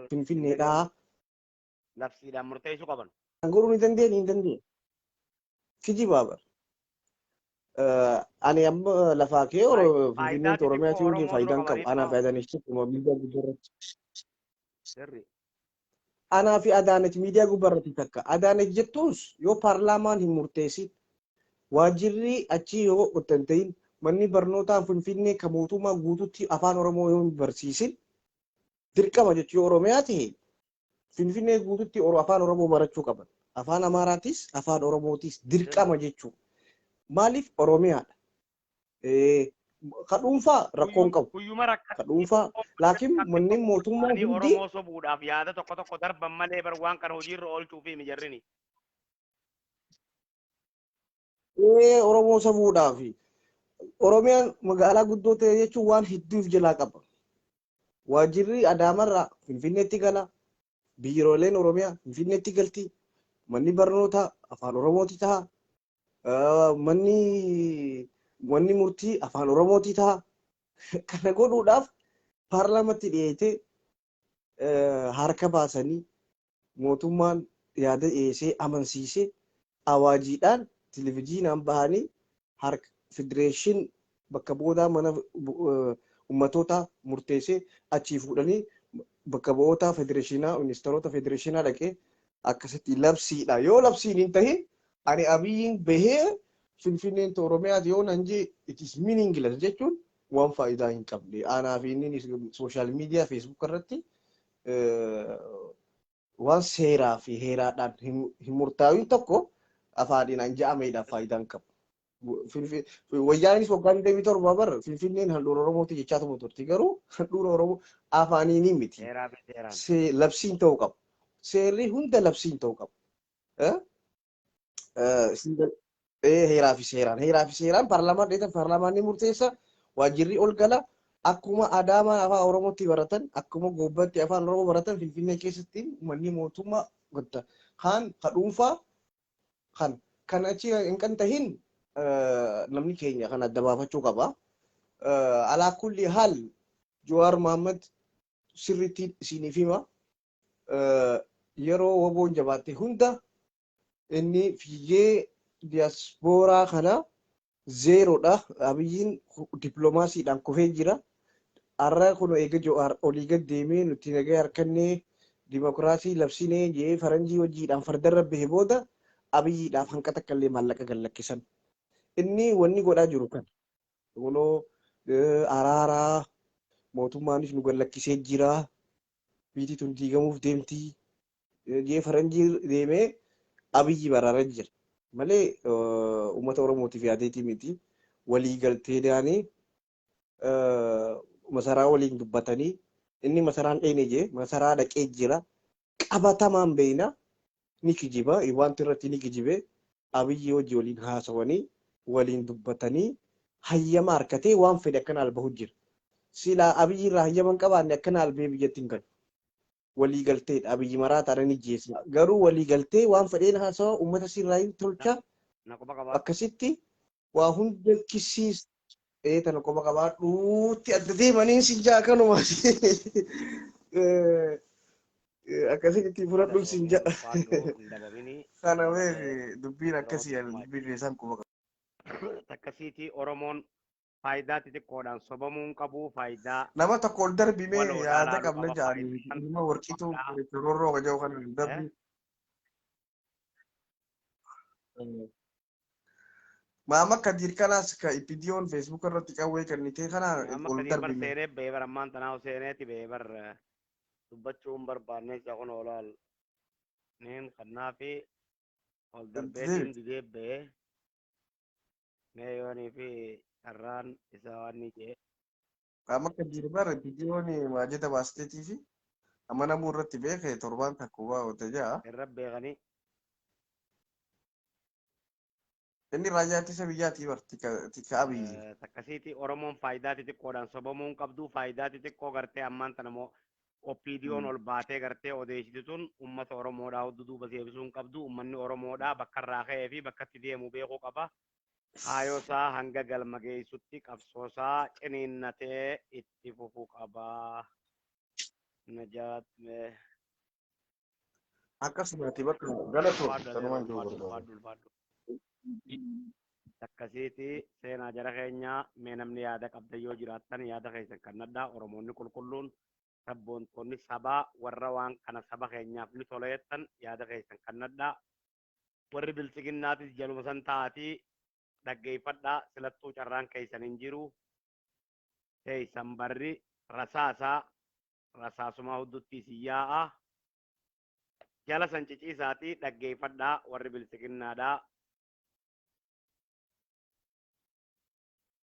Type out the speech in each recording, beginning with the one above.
Finfinneedhaa. Labsiidhaan murteessuu qaban. Godhuu ni dandeenye hin dandeenye. Kijibaa bara. Ani amma lafaa kee Faayidaa Finfinneen Oromiyaati xixiqqoo yoo Oromoo dura faayidaan qabu. qabaniif Anaa fi moo Adaanech tokkuma miidiyaa gubbaa irratti. Sirri. Anaa fi Adaanech miidiyaa gubbaa irratti takka. Adaanech jettuus yoo paarlaamaan hin murteessin waajjirri achii yoo otoo hin ta'in manni barnootaa Finfinnee kan mootummaa guututti afaan Oromoo yoo hin barsiisin dirqama jechuu yoo Oromiyaa ta'e Finfinnee guututti afaan Oromoo barachuu qaban. Afaan Amaaraatis afaan Oromootis dirqama jechuudha. Maaliif Oromiyaadha. Ka dhuunfaa rakkoo hin qabu. Guyyuma rakkate Ka dhuunfaa laakiin manneen mootummaa hundi Oromoo sobuudhaaf yaada tokko tokko darban malee bar waan kana hojiirra oolchuu fi mijarrini. Oromoo sobuudhaaf. Oromiyaan magaalaa guddoo ta'e jechuun waan hedduuf jalaa qaba. Waajjirri Adaamarraa Finfinneetti gala. Biirooleen Oromiyaa Finfinneetti galti. Manni barnootaa afaan Oromooti ta'a. Manni murtii afaan Oromooti ta'a. Kana godhuudhaaf paarlaamatti dhiyeessee harka baasanii mootummaan yaada dhiyeessee amansiisee awaajiidhaan televizyiinaan bahanii harka federeeshin bakka boodaa mana ummatoota murteessee achii fuudhanii bakka bu'oota federeeshinaa ministeerota federeeshinaa dhaqee akkasitti labsiidha. Yoo labsiin hin tahin ani Abiyyiin bahee Finfinneen Oromiyaati yoo nan jee it is meaningless jechuun waan faayidaa hin qabne. Anaa fi inni sooshaal miidiyaa feesbuuk irratti waan seeraa fi heeraadhaan hin murtaa'in tokko afaaniin an ja'ameedhaaf faayidaa hin qabu. Wayyaanis waggaa 27 bara Finfinneen handhuura Oromooti jechaa turte garuu handhuura Oromoo afaaniin miti. Seeraa fi seeraan. Labsiin ta'uu qaba. Seerri hunda labsiin ta'uu qaba. Heeraa fi seeraan. Heeraa fi seeraan paarlaamaan dheetan paarlaamaan ni murteessa. Waajjirri ol gala. Akkuma Adaamaan afaan Oromootti baratan, akkuma Gobbatti afaan Oromoo baratan Finfinnee keessatti manni mootummaa godha. Kaan ka dhuunfaa kan kan achi hin kan tahin namni keenya kan adda baafachuu qaba. Alaa kulli haal Jawaar Mohaammed sirriitti isiniif hima. Yeroo woboon jabaatte hunda inni fiigee diyaaspooraa kana zeeroodha. Abiyyiin dippiloomaasiidhaan kufee jira. Har'a kun eega Jawaar olii gad deemee nuti nagaa harkannee dimokiraasii labsinee jee faranjii hojiidhaan fardarra bahe booda Abiyyiidhaaf hanqa takka illee maallaqa gad lakkisan. Inni wanni godhaa jiru kana. Kunoo araaraa mootummaanis nu gad lakkisee jira. Biyyi tun diigamuuf deemti. Jee faranjii deemee Abiyyi baraaraa jira. Malee uummata Oromootiif yaadeetii miti. Walii galteedhaanii masaraa waliin dubbatanii inni masaraan dheene jee masaraa dhaqee jira. Qabatamaan beeyna ni kijiba wanti irratti ni kijibe Abiyyi hojii waliin haasawanii waliin dubbatanii hayyama harkatee waan fedhe akkana albahu jira. Silaa Abiyyi irraa hayyama hin qabaanne akkana albee biyyatti hin galu. Walii galteedha Abiyyi maraa taanaan ni jeessa. Garuu walii galtee waan fedheen haasawa uummata sirraa hin tolcha akkasitti waa hunda kisiis tana qofa qabaadhuutti adda deemanii si jaa kanuma akkasitti fudhadhuun sin jaa. Kana beeki dubbiin akkasii dubbiin isaan quba qaba. Akkasiiti Oromoon faayidaa xixiqqoodhaan sobamuu hin qabu faayidaa. Nama tokko ol darbimee Waloo yaada dhaalaa qabna qaba jaanii faayidaan ilma warqituu qabdaa. roorroo kaja'u kana ol darbi. Maama Kadir kanaas ka ipidiyoon Facebook irratti qawwee kennitee kana Amma ol Kadir bar darbime. seenee ba'ee bar ammaan tanaa seeneeti ba'ee bar dubbachuu hin barbaanne isa kun olaal niin kannaa fi ol darbeetiin didee ba'ee mee yoonii fi carraan isaa waan ni jee. Maama Kadir bar ipidiyoon maajeta baasteetii fi amanamuu irratti beeke torbaan takka waa ote ja'a. Irra beekanii. Inni raayyaa ittisa biyyaatii bar tika Abiyyi. Akkasiiti Oromoon faayidaa xixiqqoodhaan sobamuu hin qabdu. Faayidaa xixiqqoo gartee ammaan tana immoo OPDO'n ol baatee gartee odeessitu tun uummata Oromoodhaa hudduu duuba deebisuu hin qabdu. Uummanni Oromoodhaa bakka irraa ka'ee fi bakka itti deemu beekuu qaba. Kaayoo isaa hanga galma geessutti qabsoo isaa ciniinnatee itti fufuu qaba. Najaat mee. Akkasumatti bakka galatoon. Ulfaadhu adeero, Kanumaan jiru ulfaadhu, barbaada. ulfaadhu, ulfaadhu. Akkasiiti seenaa jara keenyaa. Mee namni yaada qabda yoo jiraattan yaada keessan kan nadhaa. Oromoonni qulqulluun, sabboontonni sabaa, warra waan kana saba keenyaaf ni tola jettan yaada keessan kan nadhaa. Warri bilchiginnaatis jaluma san ta'atii dhaggeeffadhaa, silattuu carraan keessan hin jiru. Teessan barri rasaasaa rasaasumaa huddutti isin yaa'a. Jala san ciciisaatii dhaggeeffadhaa warri bilchiginnaadhaa.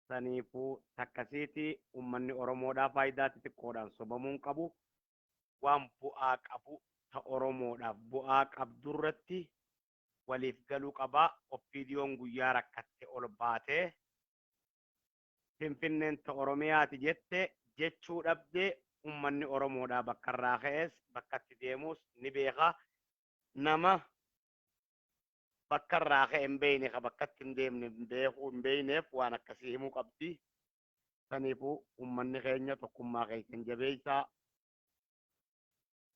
Saniifuu takkasiiti uummanni Oromoodhaa faayidaa xixiqqoodhaan sobamuu hin qabu. Waan bu'aa qabu ta Oromoodhaaf bu'aa qabdurratti waliif galuu qabaa. OPDOn guyyaa rakkatte ol baatee Finfinneen ta Oromiyaati jette jechuu dhabdee uummanni Oromoodhaa bakka irraa ka'es bakka itti deemus ni beeka. Nama bakka irraa ka'e hin beekne ka bakka itti hin deemne hin beekuu hin beekneef waan akkasii himuu qabdi. Saniifuu uummanni keenya tokkummaa keessan jabeessaa.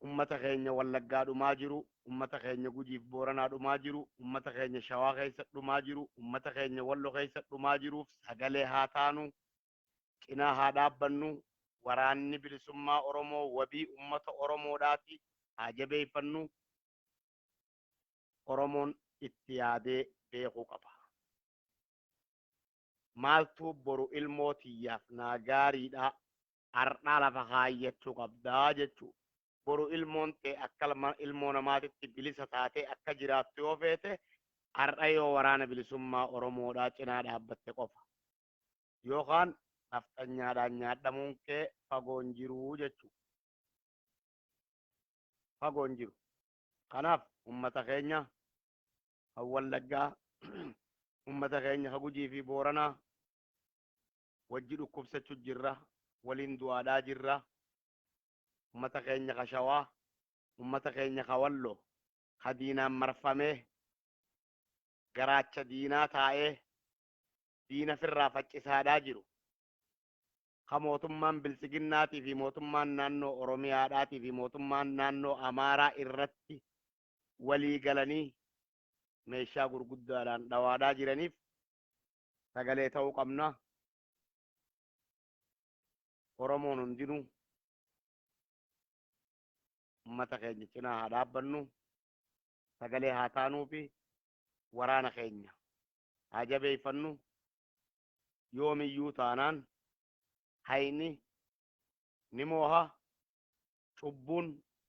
Uummata keenya Wallaggaa dhumaa jiru, uummata keenya Gujiif Booranaa dhumaa jiru, uummata keenya Shawaa keessa dhumaa jiru, uummata keenya Wallo keessa dhumaa jiruuf sagalee haa taanu, cinaa haa dhaabbannu. Waraanni bilisummaa Oromoo wabii uummata Oromoodhaati, haa jabeeffannu. Oromoon itti yaadee beekuu qaba. Maaltu boru ilmoo tiyyaaf naa gaariidha har'aa lafa kaayyachuu qabdaa jechuudha. Boru ilmoon ta'e akka ilmoo namaatitti bilisa taatee akka jiraattu yoo feete har'a yoo waraana bilisummaa Oromoodhaa cinaa dhaabbatte qofa. Yookaan nafxanyaadhaan nyaadhamuun kee fagoon jiruu jechuudha. Fagoon jiru. Kanaaf uummata keenya kan Wallaggaa, uummata keenya kan Gujii fi Booranaa wajji dhukkubsachuu jirra, waliin du'aadhaa jirra. Uummata keenya kan Shawaa, uummata keenya kan Walloo, kan diinaan marfamee garaacha diinaa taa'ee diina firraa faccisaadhaa jiru. Ka mootummaan bilchiginnaatii fi mootummaan naannoo Oromiyaadhaatii fi mootummaan naannoo Amaaraa irratti walii galanii meeshaa gurguddaadhaan dhawaadhaa jiraniif sagalee ta'uu qabna. Oromoon hundinuu uummata keenya cinaa haa dhaabbannu, sagalee haa taanuu fi waraana keenya haa jabeeffannu. Yoomiyyuu taanaan hayni ni mooha, cubbuun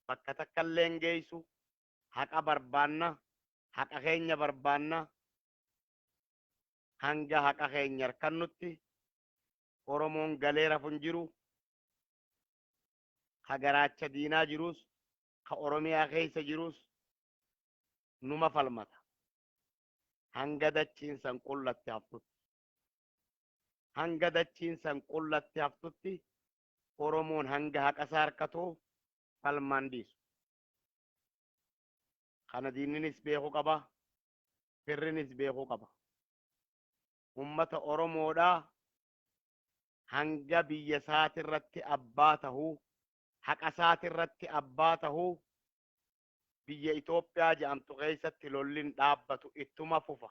bakka takka illee hin geessu. Haqa barbaanna, haqa keenya barbaanna. Hanga haqa keenya harkannutti Oromoon galee rafu hin jiru. Ka garaacha diinaa jirus, ka Oromiyaa keessa jirus numa falmata. Hanga dachiin san qullatti haftutti. Hanga dachiin san qullatti haftutti Oromoon hanga haqa isaa harkatu falmaan dhiisu. Kana diinninis beekuu qaba, firrinis beekuu qaba. Uummata Oromoodhaa hanga biyya isaatirratti abbaa tahuu, haqa isaatirratti abbaa tahuu, biyya Itoophiyaa jedhamtu keessatti lolli hin dhaabbatu, ittuma fufa.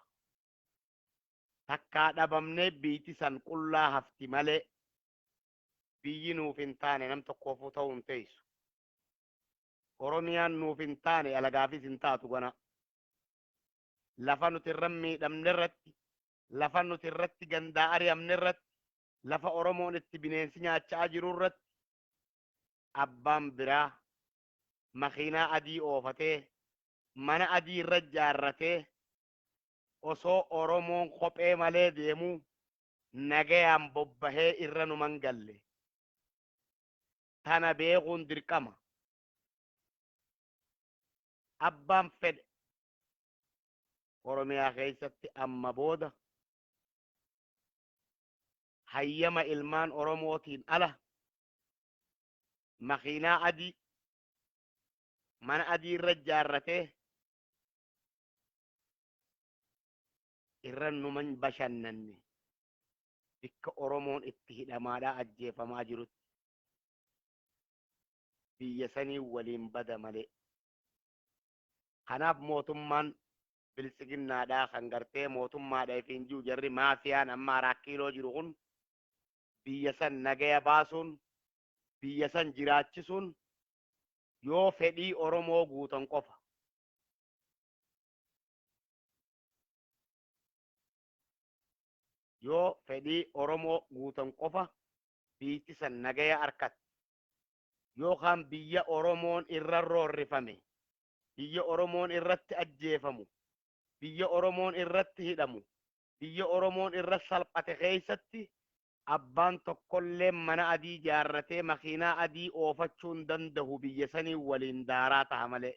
Takkaa dhabamnee biyyi san qullaa hafti malee biyyi nuuf hin taane nam tokkoofuu ta'uu hin teessu. Oromiyaan nuuf hin taane alagaafis hin taatu gana. Lafa nuti irra miidhamne irratti, lafa nuti irratti gandaa ari'amne irratti, lafa Oromoon itti bineensi nyaachaa jiru irratti abbaan biraa makiinaa adii oofatee mana adii irra ijaarratee osoo Oromoon kophee malee deemuu nagayaan bobbahee irra numan galle. Tana beekuun dirqama. Abbaan fedhe Oromiyaa keessatti amma booda hayyama ilmaan Oromootiin ala makiinaa adii mana adii irra ijaarratee irra numan bashannanne bikka Oromoon itti hidhamaadhaa ajjeefamaa jirutti. Biyya sanii waliin bada malee. Kanaaf mootummaan biltsiginnaadhaa kan gartee mootummaadha ifiin jiru, jarri maafiyaan amma Araa Kiiloo jiru kun, biyya san nagaya baasuun, biyya san jiraachisuun yoo fedhii Oromoo guutan qofa. Yoo fedhii Oromoo guutan qofa biyyi san nagaya arkatti. Yookaan biyya Oromoon irra roorrifame, biyya Oromoon irratti ajjeefamu, biyya Oromoon irratti hidhamu, biyya Oromoon irra salphate keessatti abbaan tokkollee mana adii ijaarratee makiinaa adii oofachuu hin danda'u, biyya sanii waliin daaraa ta'a malee.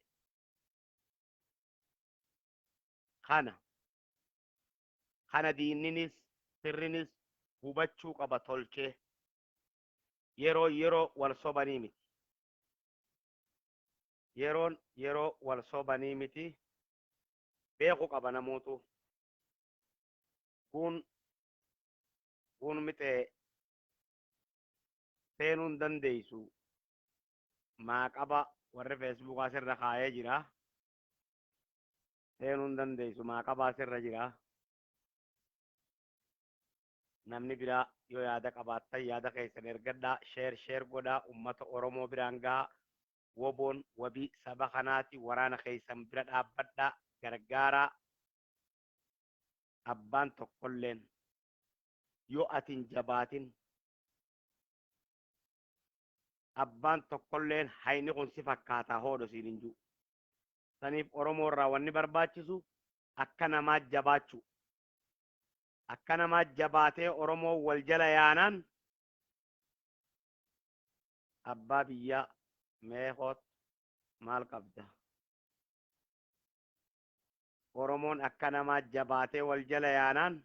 Kana diinninis firrinis hubachuu qaba tolchee. Yeroo yeroo wal sobanii miti. Yeroon yeroo wal sobanii miti, beeku qaba namootu. Kun mixee seenuu hin dandeessu. Maaqaba warri Feesbuukaa sirra kaayee jira. Seenuu hin dandeessu, maaqabaa sirra jira. Namni biraa yoo yaada qabaattan yaada keessan ergadhaa, share share godhaa, ummata Oromoo biraan gahaa. Woboon wabii saba kanaati, waraana keessan bira dhaabbadhaa, gargaaraa. Abbaan tokkolleen yoo ati hin jabaatin, abbaan tokkolleen hayni kun si fakkaataa hoodho siin hin jiru. Saniif Oromoo irraa wanni barbaachisu akka namaa jabaachuu. Akka namaa jabaatee Oromoo wal jala yaanaan abbaa biyyaa meeqoot maal qabda? Oromoon akka namaa jabaatee wal jala yaanaan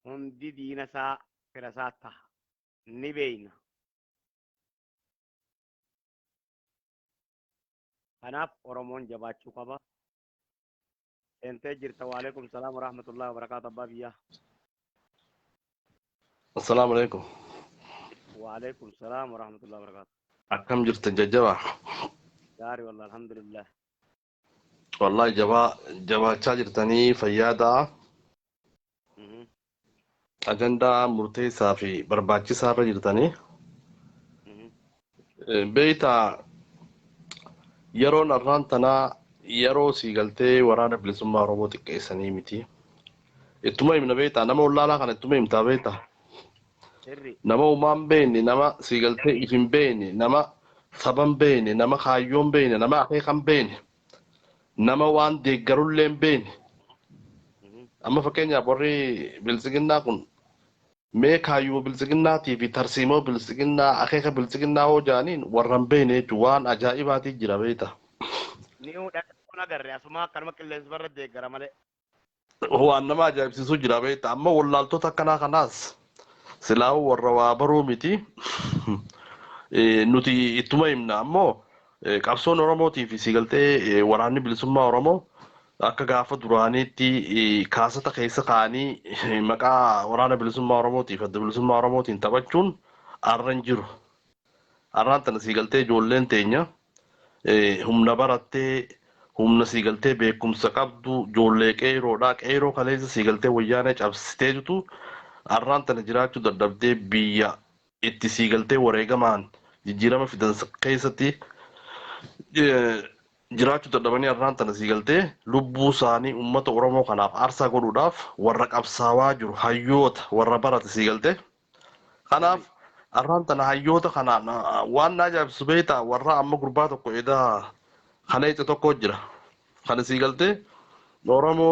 hundi diina isaa fira isaa taha. Ni beeyna. Kanaaf Oromoon jabaachuu qaba. Seentee jirta. Waalaikum salaam warahmatullahi wabarakaatu, abbaa biyyaa. Assalaamu alaikum. Waalaikum salaam warahmatullahi wabarakaatu. Akkam jirtan, jajjabaa? Gaarii wallah, alhamdulillah. Wallahi jabaa jabaachaa jirtanii, fayyaadaa. Ajandaa murteessaa fi barbaachisaa irra jirtanii. Beeytaa, yeroon arraan tanaa yeroo sii galtee waraana bilisummaa Oromoo xiqqeessanii miti. Ittuma himna beeytaa, nama wallaalaa kana ittuma himtaa beeytaa. Sirri. Nama uumaan beekne, nama sii galtee if hin beekne, nama saba hin beekne, nama kaayyoo hin beekne, nama akeeka hin beekne, nama waan deeggarullee hin beekne. Amma fakkeenyaaf warri biltsiginnaa kun mee kaayyoo biltsiginnaatii fi tarsiimoo biltsiginnaa, akeeka biltsiginnaa hoo jaaniin warra hin beekne jechuun waan ajaa'ibaatii jira beekta. Ni dhaqoon agarre asuma akkanuma qilleensa irra deeggara malee. Waan nama ajaa'ibsiisuu jira beekta. Amma wallaaltota akkanaa kanaas silaa'uu warra waa baruu miti. Nuti ittuma himna ammoo qabsoon Oromootii fi siigaltee waraanni bilisummaa Oromoo akka gaafa duraaniitti kaasata keessa kaa'anii maqaa waraana bilisummaa Oromootii fi adda bilisummaa Oromootiin taphachuun arra hin jiru. Arraan tana siigaltee ijoolleen teenya humna barattee, humna siigaltee beekumsa qabdu, ijoollee qeeroodha. Qeeroo kaleessa siigaltee wayyaanee cabsiteetu arraan tana jiraachuu dadhabdee biyya itti siigaltee wareegamaan jijjiirama fidan keessatti jiraachuu dadhabanii arraan tana siigaltee lubbuu isaanii uummata Oromoo kanaaf aarsaa godhuudhaaf warra qabsaawaa jiru, hayyoota warra barate siigaltee. Kanaaf arraan tana hayyoota kanaan waan na ajaa'ibsu beektaa, warra amma gurbaa tokko edaa kana ija tokko jira. Kana siigaltee Oromoo